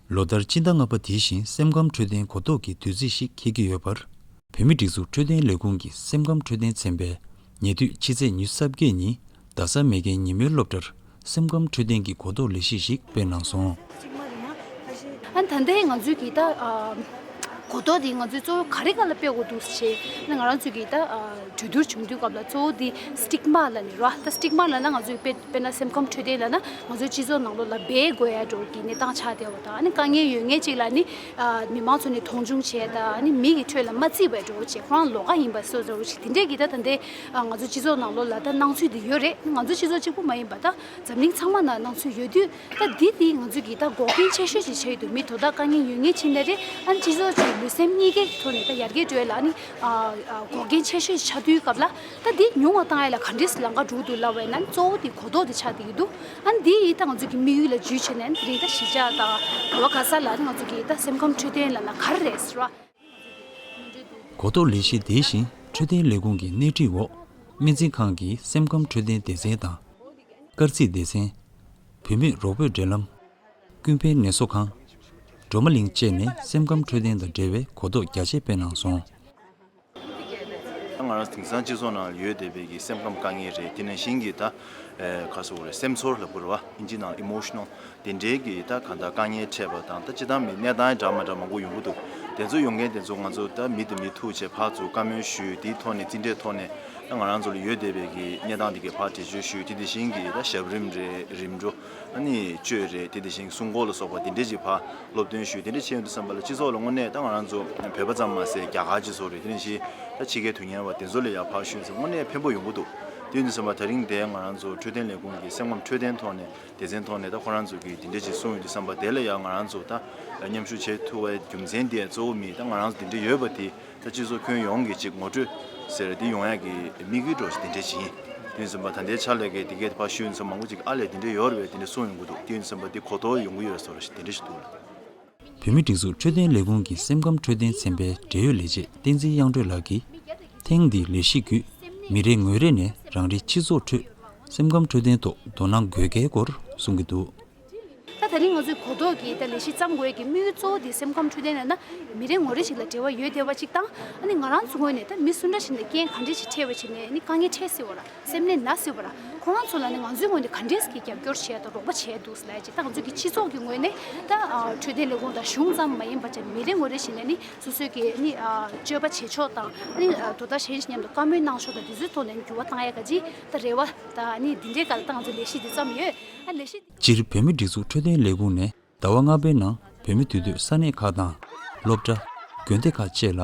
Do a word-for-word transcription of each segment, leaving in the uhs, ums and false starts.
ལོ་ལྟར་སྤྱི་ཟླ་ལྔ་པ་དེ་བཞིན་སེམས་ཁམས་འཕྲོད་བསྟེན་གོ་རྟོགས་ཀྱི་དུས་ཚིགས་ཤིག་འཁེལ་གྱི་ཡོད་པར། བོད་མིའི་སྒྲིག་འཛུགས་འཕྲོད་བསྟེན་ལས་ཁུངས་ཀྱི་སེམས་ཁམས་འཕྲོད་བསྟེན་ཚན་པས་ཉེ་དུས་ཕྱི་ཚེས་ཉི་ཤུ་རྩ་བརྒྱད་ཉིན་རྡ་ས་མེག་གྷན་ཉིན་མོའི་སློབ་གྲྭར་སེམས་ཁམས་འཕྲོད་བསྟེན་གྱི་གོ་རྟོགས་ལས་གཞི་ཞིག་སྤེལ་གནང་སོང་། ཨ་ད་ལྟའི་ང་ཚོའི་གི་ད་ཨ་གོ་རྟོགས་དེ་ང་ཚོས་གཙོ་བོ་ག་རེ་ག་ལ་སྤེལ་དགོས་འདུག་ཟེར་ན། ང་རང་ཚོའི་གི་ད་ཨ་གྲོས་བསྡུར་བྱུང་དུས་སྐབས་ལ་གཙོ་བོ་དེ་སི་ཊིག་མ་ལབ་ནས་ར། ད་སི་ཊིག་མ་ལབ་ན་ང་ཚོའི་དཔེ་དཔེར་ན་སེམས་ཁམས་འཕྲོད་བསྟེན་ལབ་ན་ང་ཚོའི་སྤྱི་ཚོགས་ནང་ལོགས་ལ་སྦས་དགོས་ཡ་འདྲ་བོ་གི་གནས་སྟངས་ཆགས་བསྡད་པ་དང་། ཨ་ནི་དཀའ་ངལ་ཡོད་མཁན་ཅིག་ལ་ནི་ཨ་མི་མང་ཚོ་ནས་མཐོང་ཆུང་བྱས་དང་། ཨ་ནི་མི་གི་ཁྲོད་ལ་མ་བརྩིས་པའི་འདྲ་བོ་བྱས། ཁོ་རང་ལོགས་ཀ་ཡིན་པ་བཟོ་འདྲ་བོ་ཞིག་དེ་འདྲས་ཀྱི་ད་ད་ལྟའི་ཨ་ང་ཚོ་སྤྱི་ཚོགས་ནང་ལོགས་ལ་ད་སྣང་ཚུལ་དེ་ཡོད་རེད། ང་ཚོ་སྤྱི་ཚོགས་གཅིག་པུ་མ་ཡིན་པ་ད་འཛམ་གླིང་ཚང་མ་ན་སྣང་ཚུལ་ཡོད་དུས། ད་འདི་དེ་ང་ཚོས་ཀྱིས་ད་འགོག་རྐྱེན་ཆེ་ཤོས་ཅིག་ཆགས་ཡོད་འདུག་མི་དོ་བདག་དཀའ་ངལ་ཡོད་མཁན་ཅིག་ན་རེད། ཨ་ནི་སྤྱི་ཚོགས་ཀྱི་ལུས་སེམས་གཉིས་ཀའི་ཐོག་ནས་ད་ཡར་རྒྱས་འགྲོ་ཡ་ལ་ཨ་ནི་ཨ་ཨ་འགོག་རྐྱེན་ཆེ་ཤོས་ཆགས་དུས་སྐབས་ལ། ད་འདི་ཉུང་བ་བཏང་ཡ་ལ་ག་འདྲས་ལམ་ཁ་འགྲོ་འདུག་ལབ་པ་ཡིན་ན། གཙོ་བོ་དེ་གོ་རྟོགས་དེ་ཆགས་བསྡད་ཀྱི་འདུག་ཨ་ནི་འདི་ཡིས་ད་ང་ཚོས་ཀྱི་དམིགས་ཡུལ་ལ་འཇུས་བྱས་ནས་དེ་རིང་ད་གཞིས་ཆགས་དང་ག་བ་ག་ས་ལ་ཨ་ནི་ང་ཚོས་ཀྱི་ད་སེམས་ཁམས་འཕྲོད་བསྟེན་ལབ་ན་ག་རེ་རེད་ཟེར་བ། གོ་རྟོགས་ལས་གཞི་དེ་བཞིན་འཕྲོད་བསྟེན་ལས་ཁུངས་ཀྱི་སྣེ་ཁྲིད་འོག་སྨན་རྩིས་ཁང་གི་སེམས་ཁམས་འཕྲོད་བསྟེན་སྡེ་ཚན་དང་། སྐར་རྩིས་སྡེ་ཚན། བུད་མེད་རོགས་པའི་འབྲེལ་ལམ། ཀུན་ཕན་ནད་གསོ་ཁང་། སྒྲོལ་མ་གླིང་བཅས་ནས་སེམས་ཁམས་འཕྲོད་བསྟེན་དང་འབྲེལ་བའི་གོ་རྟོགས་རྒྱ་ཆེ་སྤེལ་གནང་སོང་། ང་རང་དེང་སང་སྤྱི་ཚོགས་ནང་ཡོད་བསྡད་པའི་གི་སེམས་ཁམས་དཀའ་ངལ་རེད། དེ་ནང་བཞིན་གྱི་ད་ཨེ་ག་ཟེར་དགོས་རེད། སེམས་ཚོར་ལབ་དགོས་རེད་བ། ཨིན་ཇི་ནང་ཨི་མོ་ཤི་ནལ། དེ་འདྲའི་གི་ད་གང་ལྟར་དཀའ་ངལ་འཕྲད་པ་དང་། ད་སྤྱིར་བཏང་མི་གནས་སྟངས་འདྲ་མི་འདྲ་མང་པོ་ཡོང་གི་འདུག་དེ་ཚོ་ཡོང་མཁན་དེ་ཚོ་ང་ཚོ་ད་མི་དང་མི་ཐུག་བྱས་ཕར་ཚུར་བཀའ་མོལ་ཞུས། དེའི་ཐོག་ནས་རྩིས་འབྲས་ཐོག་ནས་ད་ང་རང་ཚོ་ལ་ཡོད་བསྡད་པའི་གི་གནས་སྟངས་དེ་གའི་ཕར་འགྲེལ་བརྗོད་ཞུས། དེ་དེ་བཞིན་གྱི་ད་ཞབས་རིམ་རེད། རིམ་གྲོ། ཨ་ནི་བཅོས་རེད། དེ་དེ་བཞིན་སྲུང་འཁོར་ལ་སོགས་པ་དེ་འདྲས་ཅིག་ཕར་སློབ་སྟོན་ཞུས། དེ་འདྲས་བྱས་ཡོང་དུས་ཙམ་པ་ལ་སྤྱི་ཚོགས་ལ་དངོས་གནས་ད་ང་རང་ཚོ་བོད་པ་ཙམ་མ་ཟད་རྒྱ་གར་སྤྱི་ཚོགས་རེད། དེ་ནང་བཞིན་ད་ཕྱི་རྒྱལ་དོན་གཉེར་བ་དེ་ཚོ་ལ་ཡར་ཕར་ཞུས་ཙང་དངོས་གནས་ཕན་པོ་ཡོང་གི་འདུག་དེ་ཡིན་དུས་ཙམ་པ་དེ་རིང་དེ་ང་རང་ཚོ་འཕྲོད་བསྟེན་ལས་ཁུངས་ཀྱི་སེམས་ཁམས་འཕྲོད་བསྟེན་ཐོག་ནས་སྡེ་ཚན་ཐོག་ནས་ད་ཁོ་རང་ཚོ་གིས་དེ་འདྲས་ཅིག་གསུངས་ཡོང་དུས་ཙམ་པ་དེ་ལ་ཡང་ང་རང་ཚོ་ད་མཉམ་ཞུགས་བྱེད་ཐུབ་པའི་རྒྱུ་མཚན་དེ་གཙོ་བོ་མི་ད་ང་རང་ཚོ་དེ་འདྲས་ཡོད་པ་དེ། ད་སྤྱི་ཚོགས་ཁྱོན་ཡོངས་ཀྱི་ཅིག་ངོ་སྤྲོད་ཟེར་དེ་ཡོང་ཡག་གི་དམིགས་ཡུལ་འདྲ་ཞིག་དེ་འདྲས་ཅིག་ཡིན། དེ་ཡིན་ཙམ་པ་ད་ལྟའི་ཆ་ལ་གི་དེ་གའི་ཕར་ཞུས་ཡོང་ཙང་མང་པོ་ཅིག་ཨ་ལས་དེ་འདྲས་ཡོད་རེད་པས། དེ་འདྲས་གསུངས་ཡོང་གི་འདུག་དེ་ཡིན་ཙམ་པ་དེ་གོ་རྟོགས་ཡོང་གི་ཡོད་བཟོ་འདྲ་ཞིག་དེ་འདྲས་ཞིག་འདུག་ལ། བོད་མིའི་སྒྲིག་འཛུགས་འཕྲོད་བསྟེན་ལས་ཁུངས་ཀྱི་སེམས་ཁམས་འཕྲོད་བསྟེན་ཚན་པའི་འབྲེལ་ཡོད་ལས་བྱེད་བསྟན་འཛིན་དབྱངས་སྒྲོན་ལགས་ཀྱིས། ཐེངས་འདིའི་ལས་གཞི་བརྒྱུད་མི་རེ་ངོ་རེ་ནས་རང་རེའི་སྤྱི་ཚོགས་ཁྲོད་སེམས་ཁམས་འཕྲོད་བསྟེན་ཐོག་དོ་སྣང་དགོས་གལ་སྐོར་གསུང་གི་འདུག་ད་དེ་རིང་ང་ཚོའི་གོ་རྟོགས་ཀྱི་ད་ལས་གཞི་བརྩམས་དགོས་ཀྱི་དམིགས་ཡུལ་གཙོ་བོ་དེ་སེམས་ཁམས་འཕྲོད་བསྟེན་ལབ་ན་མི་རེ་ངོ་རེ་ཞིག་ལ་འབྲེལ་བ་ཡོད་བསྡད་པ་ཅིག་དང་། ཨ་ནི་ང་རང་ཚོ་ངོས་ནས་ད་མི་སུ་འདྲ་ཞིག་ནས་རྐྱེན་ག་འདྲས་ཞིག་འཕྲད་པ་བྱས་ནས་ཨ་ནི་དཀའ་ངལ་འཕྲད་སྲིད་པ་ར། སེམས་ནད་ན་སྲིད་པ་ར། ཁོ་རང་ཚོ་ལ་ནི་ང་ཚོའི་ངོས་ནས་ག་འདྲས་ཀྱི་རྒྱབ་སྐྱོར་བྱས་དང་རོགས་པ་བྱས་འདུག་ལབ་ཡ་ཅིག་ད་ང་ཚོ་གི་སྤྱི་ཚོགས་ཀྱི་ངོས་ནས་ད་ཨ་འཕྲོད་བསྟེན་ལས་ཁུངས་དང་གཞུང་ཙམ་མ་ཡིན་པ་བྱས་མི་རེ་ངོ་རེ་ཞིག་ནས་ནི་སོ་སོའི་གི་ནི་ཨ་སྤྱོད་པ་བྱེད་ཕྱོགས་དང་ཨ་ནི་ཨ་དོ་བདག་གཞན་ཞིག་མཉམ་དུ་བཀའ་མོལ་གནང་ཕྱོགས་དང་དེ་ཚོའི་ཐོག་ནས་འགྱུར་བ་བཏང་ཡ་ག་ཅིག་ད་རེ་བ་དང་ཨ་ནི་འདི་འདྲའི་སྐབས་ལ་ད་ང་ཚོ་ལས་གཞི་འདི་བརྩམས་ཡོད། ཨ་ལས་གཞི་སྤྱིར་བོད་མིའི་སྒྲིག་འཛུགས་འཕྲོད་བསྟེན་ལས་ཁུངས་ནས་ཟླ་བ་ལྔ་པའི་ནང་བོད་མི་འདུས་སྡོད་ས་གནས་ཁག་དང་སློབ་གྲྭ། དགོན་སྡེ་ཁག་བཅས་ལ་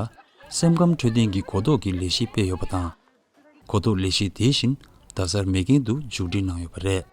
སེམས་ཁམས་འཕྲོད་བསྟེན་གྱི་གོ་རྟོགས་ཀྱི་ལས་གཞི་སྤེལ་ཡོད་པ་དང་། གོ་རྟོགས་ལས་གཞི་དེ་བཞིན་རྡ་སར་མེག་གྷན་དུ་མཇུག་སྒྲིལ་གནང་ཡོད་པ་རེད།